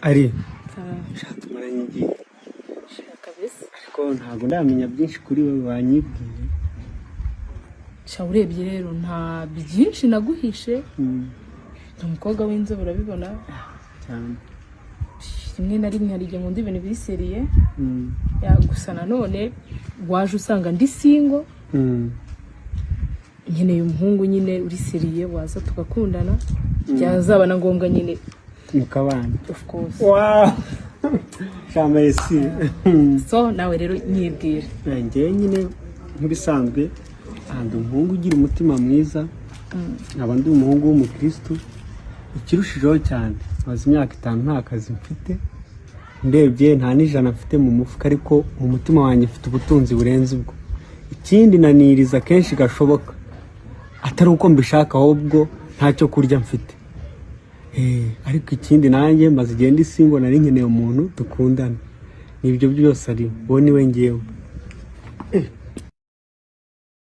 Ari tumaranye igihe. Kabisa. Ariko ntabwo ndamenya byinshi kuri wowe, wanyibwiye? Sha, urebye rero nta byinshi naguhishe. Ni umukobwa w'inzobe, urabibona. Cyane. Rimwe na rimwe hari igihe nkunda ibintu biri sérieux. Yeah, gusa nanone waje usanga ndi single. Nkeneye umuhungu nyine uri sérieux, waza tugakundana, byazaba na ngombwa nyine. Mukabana. Of course. Wow, shambaye si. So nawe rero nyibwira. Njyewe nyine nk'ibisanzwe ndi umuhungu ugira umutima mwiza, nkaba ndi umuhungu w'umukristu. Ikirushijeho cyane, maze imyaka 5 nta kazi mfite, ndebye nta n'ijana mfite mu mufuka, ariko mu mutima wanjye mfite ubutunzi burenze ubwo. Ikindi, naniriza kenshi gashoboka, atari uko mbishaka, ahubwo ntacyo kurya mfite. Ariko ikindi, nanjye maze igihe ndi single, nari nkeneye umuntu dukundana. Nibyo byose, ari uwo niwe ngewe.